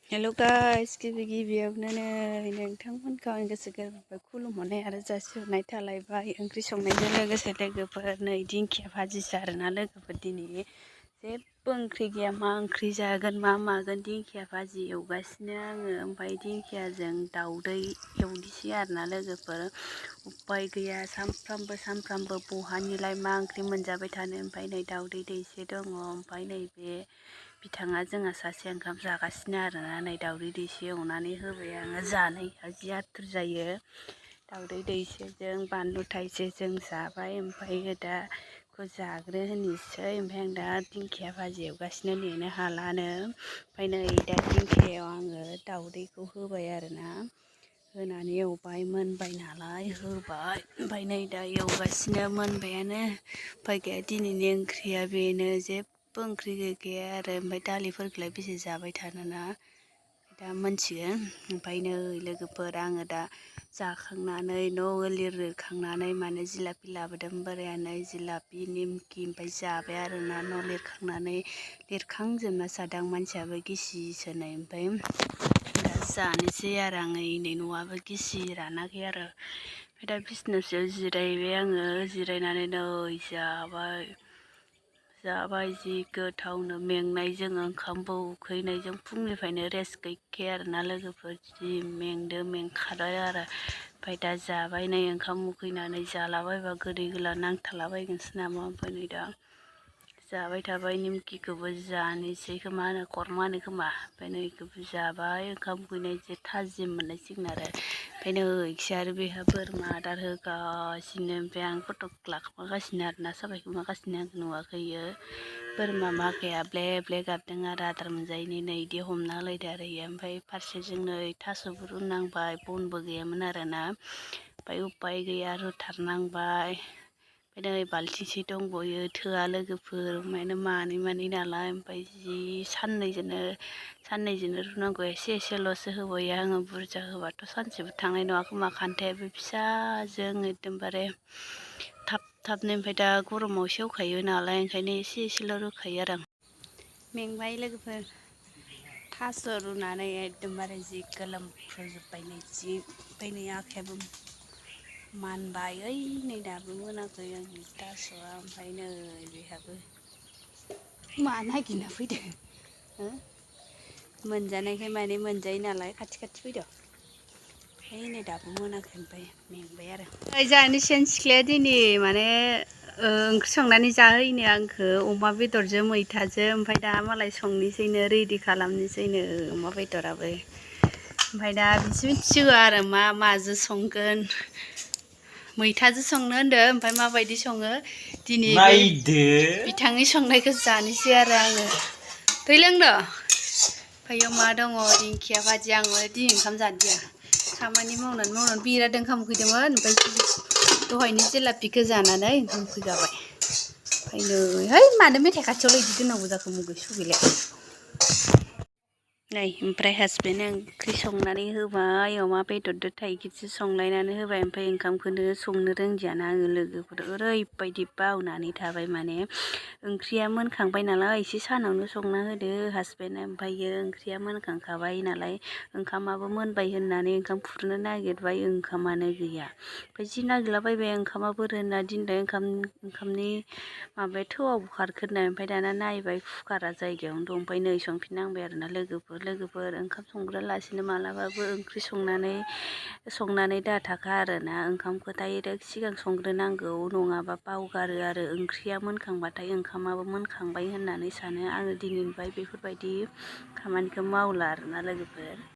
Hello guys गिबियावनो नोंथांमोनखौ आं गोसो गोरबोनिफ्राय खुलुमहरनाय आरो जासिहरनाय थालायबाय। ओंख्रि संनायजों लोगोसे लोगोफोर नै दिंखिया भाजिसो आरोना लोगोफोर दिनै जेबो ओंख्रि गैया। मा ओंख्रि जागोन मा मागोन दिंखिया भाजि एवगासिनो आङो। ओमफ्राय दिंखियाजों दाउदै एवनोसै आरोना लोगोफोर। उपाय गैया सामफ्रामबो बहानिलाय मा ओंख्रि मोनजाबाय थानो। ओमफ्राय नै दाउदै दैसे दङ। ओमफ्राय नैबे बिथाङा जोंहा सासे ओंखाम जागासिनो आरोना। नै दाउदै दैसे एवनानै होबाय आङो। जानाया जि आथुर जायो। दाउदै दैसेजों बानलु थाइसेजों जाबाय। ओमफ्राय दा जाग्रो होनोसै। ओमफ्राय आं दा दिंखिया भाजि एवगासिनो नेनो हालानो। ओमफ्राय नै दा दिंखियायाव आङो दाउदैखौ होबाय आरोना। होनानै एवबाय मोनबाय नालाय होबाय। ओमफ्राय नै दा एवगासिनो मोनबायानो। ओमफ्राय गैया दिनैनि ओंख्रिया बेनो जेबो ओंख्रि गैया आरो। ओमफ्राय दालिफोरखौलाय बेसे जाबाय थानोना दा मोनसिगोन। ओमफ्राय नै लोगोफोर आङो दा जाखांनानै न' लिरखांनानै माने जिलापि लाबोदों बोरायानो। जिलापि निमकि ओमफ्राय जाबाय आरोना। न' लिरखांजोबना जादों। मानसियाबो गिसिसो नै। ओमफ्राय दा जानोसै आरो आङो। नै न'आबो गिसि रानाखै आरो। ओमफ्राय दा बिसनायाव जिरायबाय आङो। जिरायनानै नै जाबाय जि गोथावनो मेंनायजों ओंखामबो उखैनायजों फुंनिफ्रायनो रेस्ट गैखाया आरोना लोगोफोर। जि मेंखादों आरो। ओमफ्राय दा जाबाय नै ओंखाम उखैनानै जालाबायबा गोदै गोला नांथालाबायगोनसो नामा। ओमफ्राय नै दा जाबाय थाबाय। निमकिखौबो जानोसै खोमा होनो खरमा होनो खोमा। ओमफ्राय नै बेखौबो जाबाय। ओंखाम उखैनाय जे थाजिम मोनलायसिगोन आरो। ओमफ्राय नै इखिसो आरो बेहा बोरमा आदार होगासिनो। ओमफ्राय आं फट' लाखोमागासिनो आरोना। साबायखर मागासिनो आंखौ नुवाखै इयो। बोरमा माखाया ब्ले ब्ले गाबदों आरो आदार मोनजायैनि नै इदि हमना होलायदो आरो इयो। ओमफ्राय फारसेजों नै थास'बो रुनांबाय बनबो गैयामोन आरोना। ओमफ्राय उपाय गैया रुथारनांबाय। ओमफ्राय नै बाल्थिंसे दंबावयो थोआ लोगोफोर। माने मानै नालाय। ओमफ्राय जि साननैजोंनो रुनांगौ। एसेल'सो होबाय आङो। बुरजा होबाथ' सानसेबो थांनाय नङा खोमा। खान्थायाबो फिसाजों एकदमबारे थाबनो। ओमफ्राय दा गरमाव सेवखायो नालाय ओंखायनो एसेल' रुखायो आरो आं। मेंबाय लोगोफोर थास' रुनानै एकदमबारे जि गोलोमफ्रुजोब्बाय नै जि। ओमफ्राय नै आखायाबो मानबाय। ओइ नै दाबो मोनाखै आंनि थास'आ। ओमफ्राय नै बेहाबो मा नागिरना फैदों मोनजानायखाय माने मोनजायो नालाय खाथि फैदों। ओमफ्राय नै दाबो मोनाखै। ओमफ्राय मेंबाय आरो। जोंहानि सेन सिख्लाया दिनै माने ओंख्रि संनानै जाहोयनो आंखौ अमा बेदरजों मैथाजों। ओमफ्राय दा मालाय संनोसैनो रेडि खालामनोसैनो अमा बेदराबो। ओमफ्राय दा बिसो मिथिसिगौ आरो माजों संगोन। मैथाजों संनो होनदों। ओमफ्राय माबायदि सङो दिनै बिथांनि संनायखौ जानोसै आरो आङो। दै लोंनो ओमफ्राय मा दङ दिंखिया भाजि। आङो दिनै ओंखाम जादिया। खामानि मावनानै बिराद ओंखाम उखैदोंमोन। ओमफ्राय दहायनि जिलापिखौ जानानै ओंखाम उखैगाबाय। ओमफ्राय नै है मानो मेथाइ खाथियावलाय बिदि दोननांगौ जाखो मुगै सुगैलाय। नै ओमफ्राय हासबेन्ड ओंख्रि संनानै होबाय। अमा बेदरजों थाइगिरजों संलायनानै होबाय। ओमफ्राय ओंखामखौनो संनो रोंदियाना आङो लोगोफोर। ओरैबायदि बावनानै थाबाय माने ओंख्रिया मोनखांबाय नालाय एसे सानावनो संना होदो हासबेन्डआ। ओमफ्रायो ओंख्रिया मोनखांखाबाय नालाय ओंखामाबो मोनबाय होननानै ओंखाम खुरनो नागिरबाय। ओंखामानो गैया। ओमफ्राय जि नागिरलाबायबाय ओंखामा बोरो होनना दिनबाय। ओंखामनि माबाया थौआव खारखो होननाय। ओमफ्राय दाना नायबाय कुकारा जायगायावनो दं। ओमफ्राय नै संफिननांबाय आरोना लोगोफोर ओंखाम संग्रालासिनो मालाबाबो ओंख्रि संनानै दाथाखा आरोना। ओंखामखौ डाइरेक्ट सिगां संग्रोनांगौ नङाबा बावगारो आरो। ओंख्रिया मोनखांबाथाय ओंखामाबो मोनखांबाय होननानै सानो आङो। दिनैनिफ्राय बेफोरबायदि खामानिखौ मावला आरोना लोगोफोर।